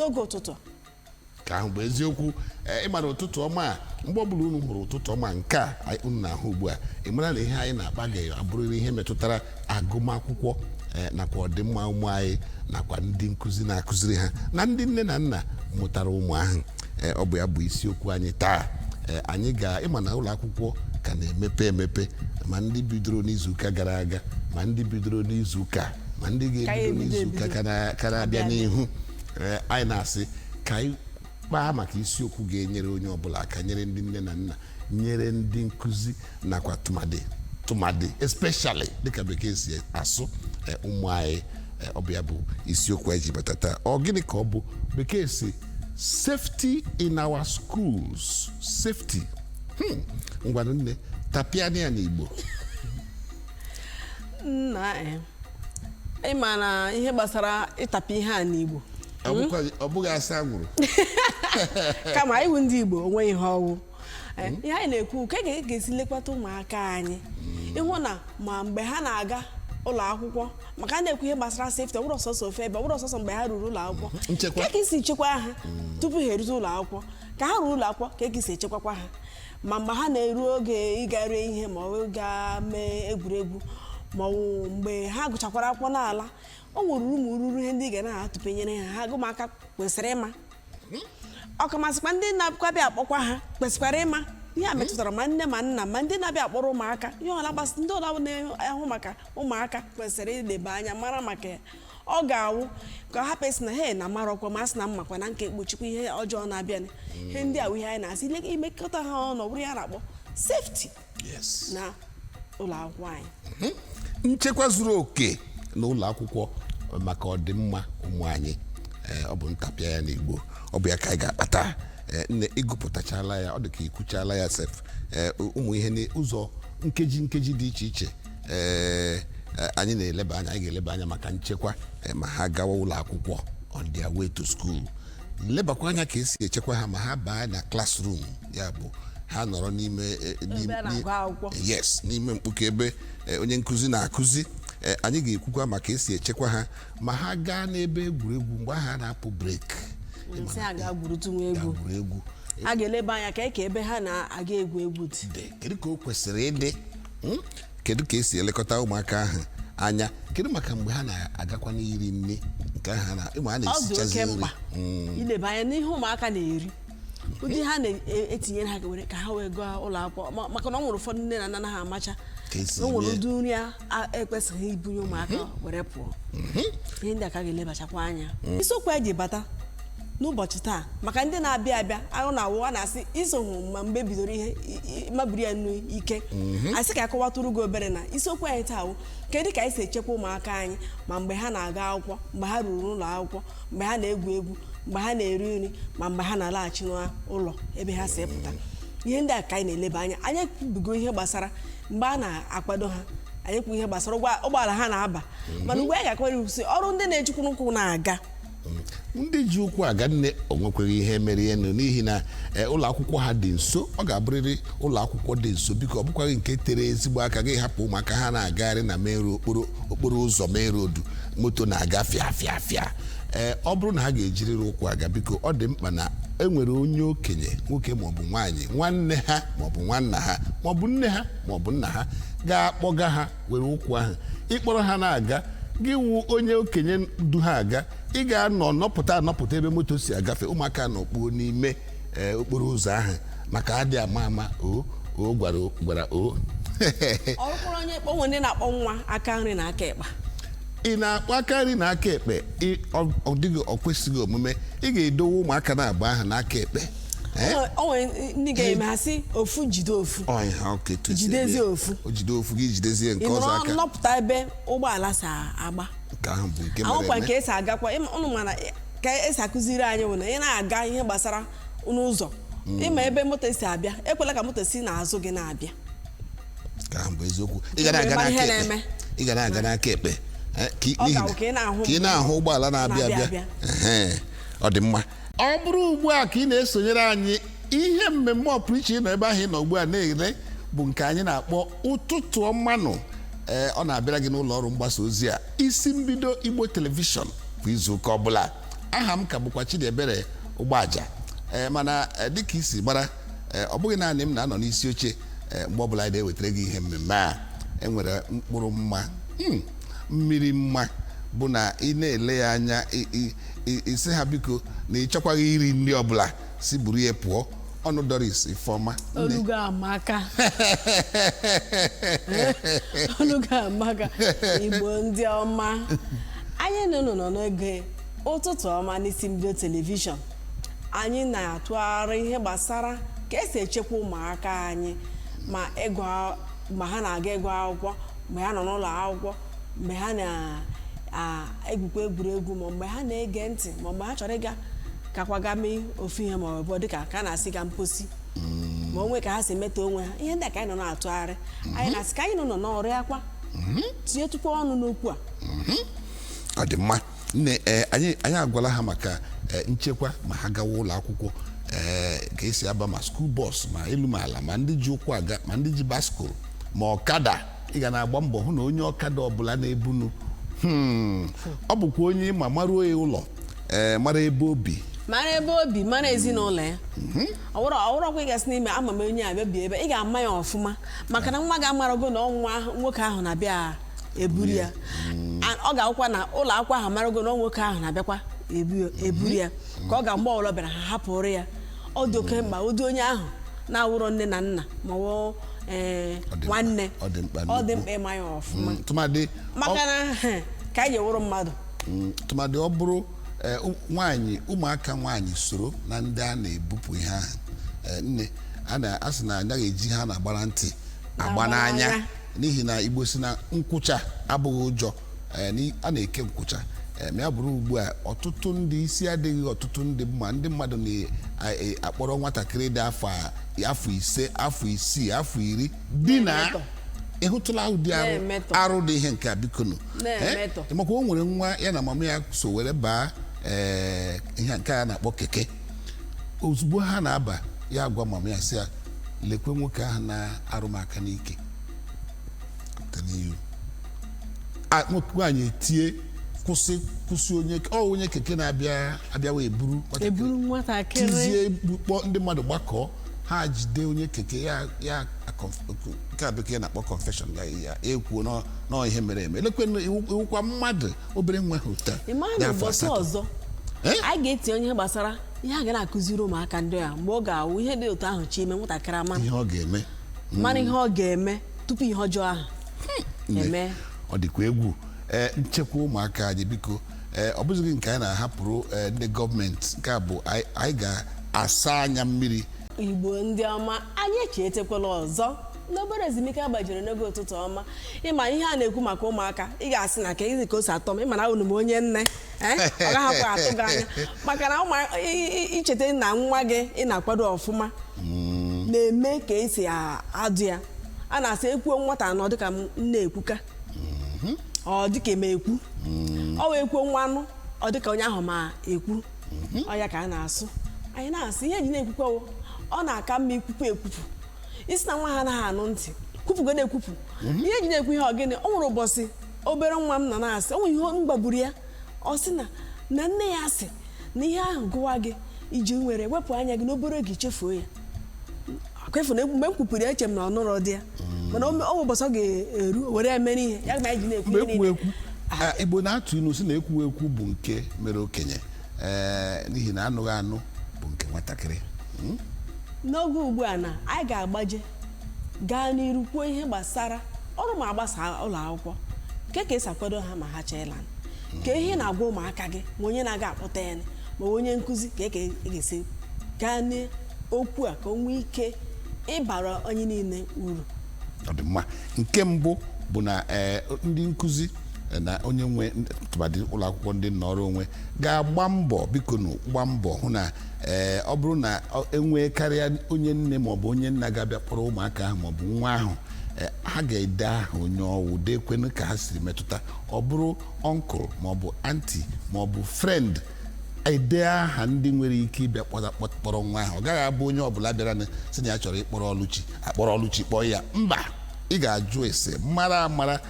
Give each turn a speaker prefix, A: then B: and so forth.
A: N'oge ụtụtụ.
B: Ka ahụ bụ eziokwu. Ee, ịmara ụtụtụ ọma a, mgbe ọbụla unu hụrụ ụtụtụ ọma nke a unu na-ahụ ugbu a, ị mara na ihe anyị na-akpa ga-abụrịrị ihe metụtara agụmakwụkwọ, nakwa ọdịmma ụmụ anyị, nakwa ndị nkụzi na-akụziri ha, na ndị nne na nna mụtara ụmụ ahụ. Ee, ọ bụ ya bụ isiokwu anyị taa. Ee, anyị ga ịma na ụlọ akwụkwọ ka na-emepe emepe, ma ndị bidoro n'izuụka gara aga, ma ndị bidoro n'izuụka, ma ndị
A: Ka
B: ga-ebido
A: ebido
B: n'izuụka
A: ebido.
B: ka na-abịa
A: Abịa.
B: n'ihu. Ee, anyị na-asị ka anyị kpaa maka isiokwu ga-enyere onye ọbụla aka, nyere ndị nne na nna, nyere ndị nkụzi, nakwa tụmadị especially, dịka Bekee si asụ, ụmụ anyị. Ọ bụ ya bụ isiokwu anyị ji bata taa. Ọ gịnị ka ọ bụ? Bekee si "Safety in our schools", safety. Ngwanụ nne, tapịanụ ya n'Igbo.
A: Nna, ịma na ihe gbasara ịtapị ihe a n'Igbo,
B: Ọ bụghị asa anwụrụ.
A: Kama iwu ndị Igbo onwe ihe ọwụ. Ihe anyị na-ekwu, ka e ga-esi lekwata ụmụaka anyị, ịhụ na ma mgbe ha na-aga ụlọ akwụkwọ, maka a na-ekwu ihe gbasara safety, ọ bụrụ sọsọ ofe ebe, ọ bụrụ sọsọ mgbe ha ruru ụlọ akwụkwọ.
B: Nchekwa.
A: Ka esi chekwa ha tupu ha erute ụlọ akwụkwọ, ka ha ruru ụlọ akwụkwọ, ka e si echekwakwa ha, ma mgbe ha na-eru oge ịga rie ihe, ma ọ bụ gaa mee egwuregwu, ma ọ bụ mgbe ha gụchakwara akwụkwọ n'ala. O nwere ụmụ ruru ihe ndị ị ga na-atụpenyere ha, ha agụmaka kwesịrị ịma, ọkamasịkwa ndị na-abịa akpọkwa ha kwesịkwara ịma. Ihe a metụtara ma nne ma nna ma ndị na-abịa akpọrọ ụmụaka. Ihe ọla gbasị ndị ọla na-ahụ maka ụmụaka kwesịrị ileba anya mara maka ya. Ọ ga-awụ ka ọ hapụ isi na he na marọkwa, ma sị na mmakwa na nke ekpuchikwa ihe ọjọọ na-abịa. Ihe ndị a bụ ihe anyị na-asị imekọta ha ọnụ, ọ bụrụ ihe a na-akpọ safety na ụlọ akwụkwọ anyị.
B: Nchekwa zuru oke n'ụlọ akwụkwọ maka ọdịmma ụmụ anyị. Ee, ọ bụ ntapịa ya n'Igbo. Ọ bụ ya ka anyị ga-akpata. Ee, nne, ịgụpụtachala ya, ọ dị ka ikwuchala ya sef. Ee, ụmụ ihe n'ụzọ nkeji nkeji dị iche iche, ee, anyị na-eleba anya, anyị ga-eleba anya maka nchekwa, ma ha gawa ụlọ akwụkwọ, on their way to school, lebakwa anya ka esi echekwa ha ma ha baa na classroom, ya bụ ha nọrọ n'ime
A: Ebe a na-agụ akwụkwọ.
B: Yes, n'ime mkpuke ebe onye nkụzi na-akụzi. Anyị ga-ekwukwa maka esi echekwa ha ma ha gaa n'ebe egwuregwu, mgbe ahụ a na-apụ break.
A: Nsị a ga-agwurutu nwa egwu.
B: Egwuregwu.
A: A ga-eleba anya ka ebe ha na-aga egwu egwu dị.
B: Dị kedu ka o kwesịrị ịdị? Kedu ka esi elekọta ụmụaka ahụ anya? Kedu maka mgbe ha na-agakwa n'iri nri nke ahụ ha na ịma a
A: Ọ dị
B: na-esichazi
A: oke
B: nri?
A: mkpa ileba anya n'ihe ụmụaka na-eri, ụdị ha na-etinyere ha were ka ha wee gaa ụlọ akwụkwọ, maka na ọ nwere ụfọdụ nne na nna ha amacha
B: Ka esi
A: o nwere
B: eme.
A: ụdị nri a ekwesịghị ibunye ụmụaka were pụọ. Ihe ndị a ka a ga-elebachakwa anya. Isiokwu anyị ji bata n'ụbọchị taa, maka ndị na-abịa abịa ahụ na-awụ a na-asị isohụ ma mgbe bidoro ihe mabiri ya nnu ike, anyị sị ka akọwatụrụ gị obere na isiokwu anyị taa wụ kedu ka anyị si echekwa ụmụaka anyị ma mgbe ha na-aga akwụkwọ, mgbe ha ruru n'ụlọ akwụkwọ, mgbe ha na-egwu egwu, mgbe ha na-eri nri, ma mgbe ha na-alaghachi n'ụlọ ebe ha si pụta. Ihe ndị a ka anyị na-eleba anya. Anyị ekwubigo ihe gbasara mgbe a na-akwado ha, anyị ekwu ihe gbasara ụgbọala ha na-aba, mana ugbu anyị ga-akwara sị ọrụ ndị na-ejikwuru ụkwụ na-aga.
B: Ndị ji ụkwụ aga, nne, o nwekweghị ihe mere enu, n'ihi na ụlọ akwụkwọ ha dị nso. Ọ ga-abụrịrị ụlọ akwụkwọ dị nso, biko, ọ bụkwaghị nke tere ezigbo aka gị hapụ ụmụaka ha na-agagharị na main road, okporo ụzọ main road, moto na-aga fịa fịa fịa. Ee, ọ bụrụ na ha ga-ejirịrị ụkwụ aga, biko, ọ dị mkpa na e nwere onye okenye, nwoke maọbụ nwaanyị, nwanne ha maọbụ nwanna ha maọbụ nne ha maọbụ nna ha, ga-akpọga ha were ụkwụ ahụ. Ịkpọrọ ha na-aga, gị wụ onye okenye du ha aga, ị ga-anọ nọpụta anọpụta ebe moto si agafe, ụmụaka nọkpuo n'ime okporo ụzọ ahụ, maka adị ama ama o o gwara gwara o.
A: Ọrụkwara onye kpọnwe ndị na-akpọ nwa aka nri na aka ịkpa.
B: Ị na-akpọ aka nri na aka ekpe, ọ dịghị, ọ kwesịghị omume. Ị ga-edowe ụmụaka na-agba ahụ n'aka ekpe.
A: O nwere ndị ga-eme ha sị ofu jide ofu.
B: Ọ ihe ọ ka etu esi eme
A: Jidezie
B: ya.
A: ofu.
B: O jide ofu, gị jidezie nke
A: Ị
B: ọzọ
A: nọrọ
B: aka.
A: nnọpụta ebe ụgbọala si agba.
B: Nke ahụ bụ nke mere
A: Ahụkwa
B: eme.
A: nke esi agakwa. Ụnụ mana ka esi akụziri anyị bụ na ị na-aga ihe gbasara n'ụzọ, ịma ebe moto si abịa, ekwela ka moto si n'azụ gị na-abịa.
B: Nke ahụ bụ eziokwu. Ị ga na-aga
A: Mgbe
B: n'aka
A: ihe
B: ekpe.
A: na-eme.
B: Ị ga na-aga n'aka ekpe.
A: Ọ
B: N'ihi
A: ga-awụ
B: na
A: ka ị na-ahụ
B: ka ị na-ahụ ụgbọala na-abịa
A: na-abịa
B: abịa.
A: abịa.
B: Ehe, ọ dị mma. Ọ bụrụ ugbu a ka ị na-esonyere anyị, ihe mmemme ọpụrụiche ị nọ ebe ahụ ị nọ ugbu a na-ere bụ nke anyị na-akpọ Ụtụtụ Ọmanụ. Ee, ọ na-abịara gị n'ụlọ ọrụ mgbasa ozi a, Isi Mbido Igbo Television, kwa izu ụka ọbụla. Aha m ka bụkwa Chidiebere Ụgbọaja. Ee, mana dịka isi gbara, ọ bụghị naanị m na-anọ n'isi oche. Mgbe ọbụla anyị na-ewetara gị ihe mmemme a, enwere mkpụrụ mma, mmiri mma, bụ na ị na-ele ya anya, isi ha biko na ị chọkwaghị iri nri ọbụla, si buru ya pụọ. Ọnụ Doris Ifeọma nne.
A: Olugo amaka, olugo amaka. Igbo ndị ọma, anyị na unu nọ n'oge Ụtụtụ Ọma n'isi mbido telivishọn. Anyị na-atụgharị ihe gbasara ka esi echekwa ụmụaka anyị, ma ịgụ, ma ha na-aga ịgụ akwụkwọ, mgbe ha nọ n'ụlọ akwụkwọ, mgbe ha na-egwukwa egwuregwu, ma mgbe ha na-ege ntị, ma mgbe ha chọrọ ịga kakwaga mee ofu ihe ma ọ bụ dịka ka a na-asị ga mposi, ma onwe ka ha si emetọ onwe ha. Ihe ndị a ka anyị nọ na-atụgharị. Anyị na-asị ka anyị nọ n'ọrụ akwa tinye tupu ọnụ n'okwu a.
B: Ọ dị mma, nne. Ee, anyị agwala ha maka nchekwa ma ha gawa ụlọ akwụkwọ, ka esi aba ma school bus, ma elu ma ala, ma ndị ji ụkwụ aga, ma ndị ji bicycle, ma ọkada. Ị ga na-agba mbọ hụ na onye ọkada ọbụla na-ebunu, ọ bụkwa onye ma maruo ya ụlọ, mara ebe obi.
A: Mara ebe obi, mara ezinụlọ ya. Ọwụrọkwa ị gasị n'ime ama m onye a bịa bi ebe, ị ga-ama ya ọfụma, maka na nwa ga-amarago na ọnwa nwoke ahụ na-abịa eburu ya. Ọ ga-akwụkwa na ụlọ akwụkwọ ahụ amarago na nwoke ahụ na-abịakwa eburu ya, ka ọ ga mgbe ọbụla bịara, ha hapụrụ ya. Ọ dị oke mkpa ụdị onye ahụ na-awụrọ nne na nna ma ọ
B: Ọ dị mkpa.
A: nwanne.
B: Ọ dị mkpa.
A: Ọ dị
B: nnukwu.
A: mkpa ịma ya ọfụma.
B: Tụmadị
A: Maka na ka anyị wụrụ mmadụ.
B: Tụmadị ọ bụrụ nwaanyị, ụmụaka nwaanyị soro na ndị a na-ebupụ ihe ahụ. Nne, a na-asị na anaghị eji ha na-agbara ntị agba
A: na-agba
B: n'anya,
A: n'anya.
B: N'ihi na Igbo si na nkwụcha abụghị ụjọ. A na-eke nkwụcha. Ma ya bụrụ ugbu a, ọtụtụ ndị isi adịghị, ọtụtụ ndị ma ndị mmadụ na-akpọrọ nwatakịrị dị afọ 5, afọ 6, afọ 10 di na
A: Na-emetọ.
B: Ị hụtụla ụdị arụ
A: Na-emetọ.
B: arụ dị ihe nke a? Biko nụ.
A: Na-emetọ.
B: Makwa o nwere nwa ya na mama ya so were baa ihe nke a na-akpọ keke. Ozugbo ha na-aba, ya gwa mama ya, sị ya, "Lekwe nwoke ahụ na-arụ m aka n'ike." I'm telling you. Nwoke nwaanyị etie, "Kwụsị, kwụsị!" Onye ọ onye keke na-abịa abịa wee buru nwatakịrị.
A: Eburu nwatakịrị.
B: Tizie mkpu, kpọọ ndị mmadụ, gbakọọ, ha jide onye keke ya. Ya nke a bekee na-akpọ confession, ya ya ekwuo nọ ihe mere eme. Elekwe iwukwa mmadụ, obere nwa ha ụta
A: Ị maa
B: dị
A: na
B: afọ
A: ụbọchị
B: 8.
A: ọzọ
B: Eh?
A: anyị ga-etinye ihe gbasara ihe a ga na-akụziri ụmụaka ndị a, mgbe ọ ga-awụ ihe dị otu ahụ chi ime nwatakịrị ama
B: ihe ọ ga-eme,
A: mara ihe ọ ga-eme tupu ihe ọjọọ ahụ
B: Nne,
A: eme.
B: Ọ dịkwa egwu. Nchekwa ụmụaka anyị, biko, ọ bụzighị nke anyị na-ahapụrụ ndị gọọmenti. Nke a bụ anyị ga-asa anya mmiri.
A: Igbo ndị ọma, anyị echetekwala ọzọ n'obere ezumike a gbajiri n'oge Ụtụtụ Ọma. Ịma ihe a na-ekwu maka ụmụaka, ị ga-asị na ka ezi ka o si atọ m. Ịma na unu m onye nne, ọ gaghị atụ gị anya, maka na icheta na nwa gị ị na-akwado ọfụma na-eme ka esi adụ ya. A na-asị ekwuo nwata anọ dịka m na-ekwuka, ọ dịka eme ekwu, ọ wee kwuo nwa anụ, ọ dịka onye ahụ ma ekwu. Ọ ya ka a na-asụ. Anyị na-asị ihe eji na-ekwukwa, ọ na-aka mma ikwupụ ekwupụ. Isi na nwa ha anaghị anụ ntị, kwupụgo na-ekwupụ ihe eji na-ekwu ihe. Ọgịnị? O nwere ụbọchị obere nwa m nọ na-asị, o nwere ihe m gbagburu ya, ọ sị na nne ya sị na ihe ahụ gụwa gị iji nwere wepụ anya gị n'obere oge, chefuo ya. Akwefu na mgbe m kwupụrụ ya, eche m na ọ nụrọ dị ya, mana o ụbọchị ọ ga-eru were emere ihe ya ma anyị ji na-ekwu
B: Mgbe
A: ihe
B: ekwu
A: niile.
B: ekwu. Igbo na-atụ ilu si na ekwu ekwu bụ nke mere okenye, n'ihi na anụghị anụ bụ nke nwatakịrị.
A: N'oge ugbu a na anyị ga-agbaje gaa n'iru kwuo ihe gbasara ọrụ ma agbasa ụlọ akwụkwọ, nke ka esi akwado ha ma ha chọọ ịla, ka ihe na-agwa ụmụaka gị, ma onye na-aga akpọta ya, ma onye nkụzi, ka ị ga-esi gaa n'okwu a ka o nwee ike ịbara onye niile uru.
B: Ọ dị mma. Nke mbụ bụ na ndị nkụzi na onye nwe, tụmadị ụlọ akwụkwọ ndị nọrọ onwe, ga-agba mbọ, biko nụ, gba mbọ hụ na ọ bụrụ na enwee karịa onye nne maọbụ onye nna ga-abịa kpọrọ ụmụaka ahụ maọbụ nwa ahụ, ha ga-ede aha onye ọwụ, deekwenụ ka ha siri metụta. Ọ bụrụ uncle maọbụ aunty maọbụ friend, ede aha ndị nwere ike ịbịa kpọrọ nwa ahụ. Ọ gaghị abụ onye ọbụla bịara sị na ya chọrọ ịkpọrọ Ọlụchi, akpọrọ Ọlụchi kpọọ ya. Mba, ị ga-ajụ ese mara amara.